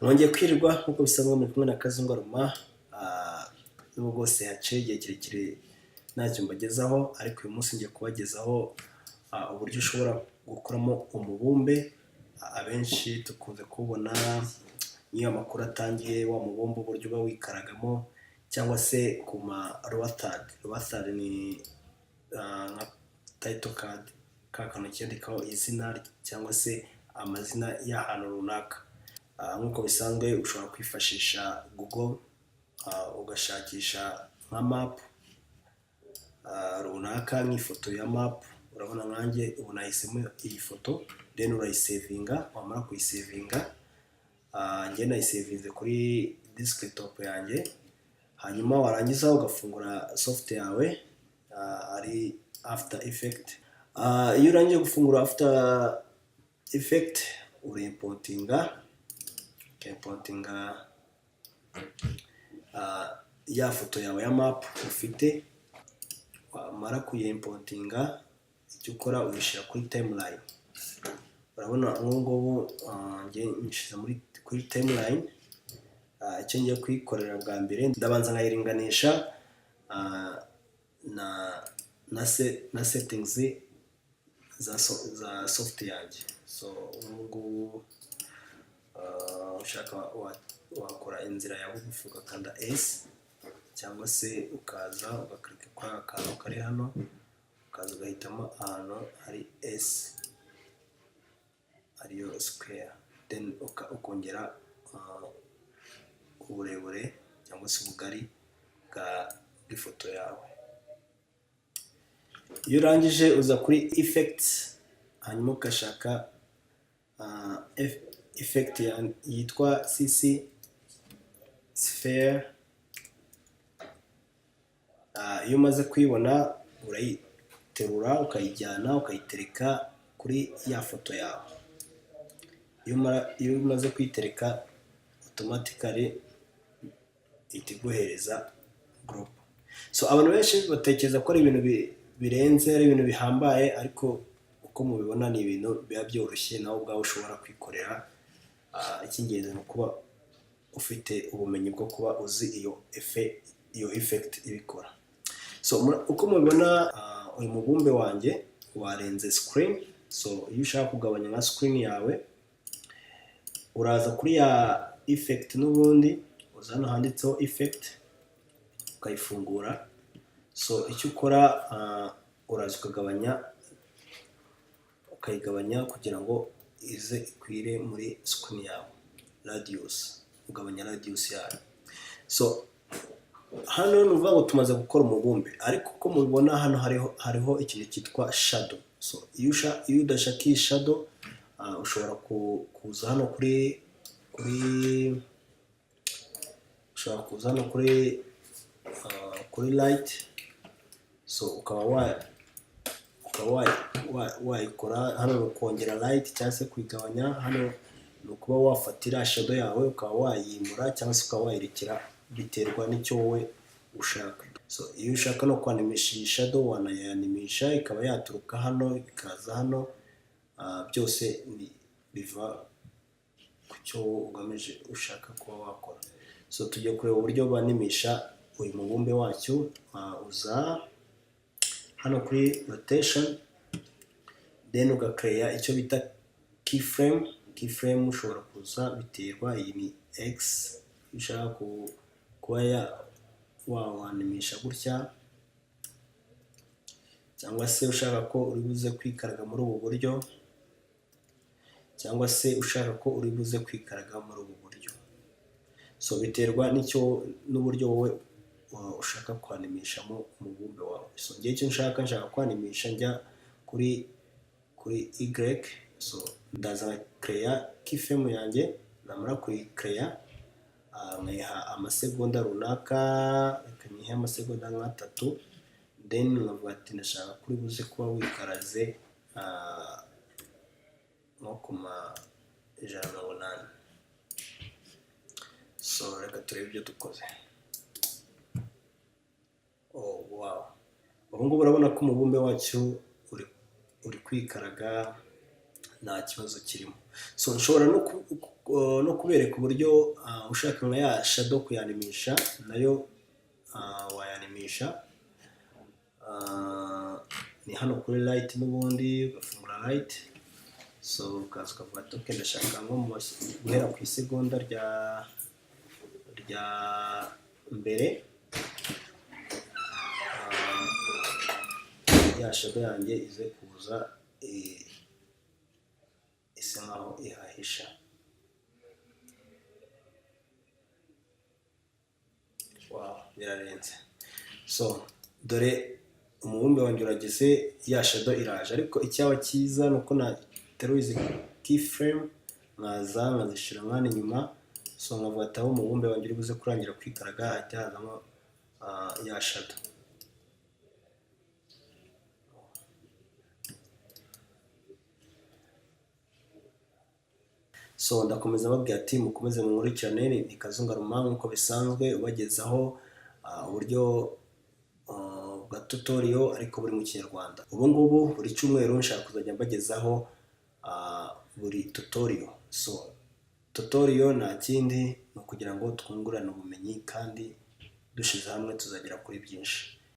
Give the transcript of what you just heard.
Mwongeye kwirirwa. Nk'uko bisanzwe, muri kumwe na Kazungu Aruma. Nubwo bwose haciye igihe kirekire ntacyo mbagezaho, ariko uyu munsi ngiye kubagezaho uburyo ushobora gukoramo umubumbe. Abenshi dukunze kuwubona iyo amakuru atangiye, wa mubumbe uburyo uba wikaragamo, cyangwa se ku ma lower third. Lower third ni nka title card, ka kantu kiyandikaho izina cyangwa se amazina y'ahantu runaka. Nk'uko bisanzwe, ushobora kwifashisha Google, ugashakisha nka map runaka, nk'ifoto ya map. Urabona nkanjye ubu nahisemo iyi foto, then urayisevinga. Wamara kuyisevinga, njye nayisevinze kuri desktop yanjye, hanyuma warangiza ugafungura soft yawe, ari After Effect. Iyo urangije gufungura After Effect, uraimportinga, ukaimportinga ya foto yawe ya map ufite. Wamara kuyimportinga, icyo ukora uyishyira kuri timeline. Urabona nk'ubu ngubu njye nyishyize muri kuri timeline. Icyo ngiye kuyikorera bwa mbere, ndabanza nkayiringanisha na settings za soft yanjye. So ubu ngubu ushaka wakora inzira ya bugufi, ugakanda S, cyangwa se ukaza ugakirika kuri aka kantu kari hano, ukaza ugahitamo ahantu hari S, ariyo square, then ukongera uburebure cyangwa se ubugari bw'ifoto yawe. Iyo urangije, uza kuri effects, hanyuma ugashaka effect yitwa CC Sphere. Iyo umaze kuyibona, urayiterura, ukayijyana, ukayitereka kuri ya foto yawe. Iyo umaze kuyitereka, automatically ihita iguhereza group. So abantu benshi batekereza ko ari ibintu birenze, ari ibintu bihambaye, ariko uko mubibona ni ibintu biba byoroshye, nawe ubwawe ushobora kwikorera. Icy'ingenzi ni ukuba ufite ubumenyi bwo kuba uzi iyo effect ibikora. So uko mubibona, uyu mubumbe wanjye warenze screen. So iyo ushaka kugabanya nka screen yawe, uraza kuri ya effect n'ubundi, uza hano handitseho effect, ukayifungura. So icyo ukora, uraza ukagabanya, ukayigabanya kugira ngo ize ikwire muri screen yawe. Radius, ugabanya radius yayo. So hano ni ukuvuga ngo tumaze gukora umubumbe, ariko uko mubibona hano hariho ikintu cyitwa shadow. So iyo udashaka iyi shadow, ushobora kuza hano kuri ushobora kuza hano kuri light. So ukaba wayikora hano, ni ukongera light cyangwa se kuyigabanya. Hano ni ukuba wafatira shadow yawe, ukaba wayimura cyangwa se ukaba wayirekera, biterwa n'icyo wowe ushaka. So iyo ushaka no kwanimisha iyi shadow, wanayanimisha, ikaba yaturuka hano ikaza hano. Byose ni biva ku cyo wowe ugamije, ushaka kuba wakora. So tugiye kureba uburyo banimisha uyu mubumbe wacyo. Uza hano kuri rotation, then ugakereya icyo bita keyframe. Keyframe ushobora kuza, biterwa, iyi ni x, ushaka kuba wawanimisha gutya, cyangwa se ushaka ko uri buze kwikaraga muri ubu buryo, cyangwa se ushaka ko uri buze kwikaraga muri ubu buryo. So biterwa n'icyo n'uburyo wowe ushaka kwanimishamo umubumbe wawe. So ngewe icyo nshaka kwanimisha njya kuri Y. So ndaza nkakereya keyframe yanjye, namara kuyikereya, nkayiha amasegonda runaka, reka nyihe amasegonda nk'atatu, then nkavuga ati ndashaka kuri buze kuba wikaraze nko ku ma 180. So reka turebe ibyo dukoze. Oh wow, ubu ngubu urabona ko umubumbe wacu uri kwikaraga, nta kibazo kirimo. So nshobora no no kubereka uburyo ushaka nka ya shadow kuyanimisha nayo wayanimisha. Ni hano kuri light n'ubundi, ugafungura light. So ukaza ukavuga ati: "Okay, ndashaka nko guhera ku isegonda rya mbere ya shadow yanjye ize kuza isa nkaho ihahisha." Wow, birarenze! So dore umubumbe wanjye urageze, ya shadow iraje. Ariko icyaba cyiza ni uko nateruye izi keyframe, nkaza nkazishyira nk'hano inyuma. So nkavuga ati aho umubumbe wanjye uri buze kurangira kwikaraga, hahita hazamo ya shadow. So ndakomeza mbabwira ati mukomeze munkurikirane. Ni Kazungaruma nk'uko bisanzwe, ubagezaho uburyo bwa tutorial ariko buri mu Kinyarwanda. Ubu ngubu buri cyumweru nshaka kuzajya mbagezaho buri tutorial. So tutorial nta kindi, ni ukugira ngo twungurane ubumenyi, kandi dushyize hamwe tuzagera kuri byinshi.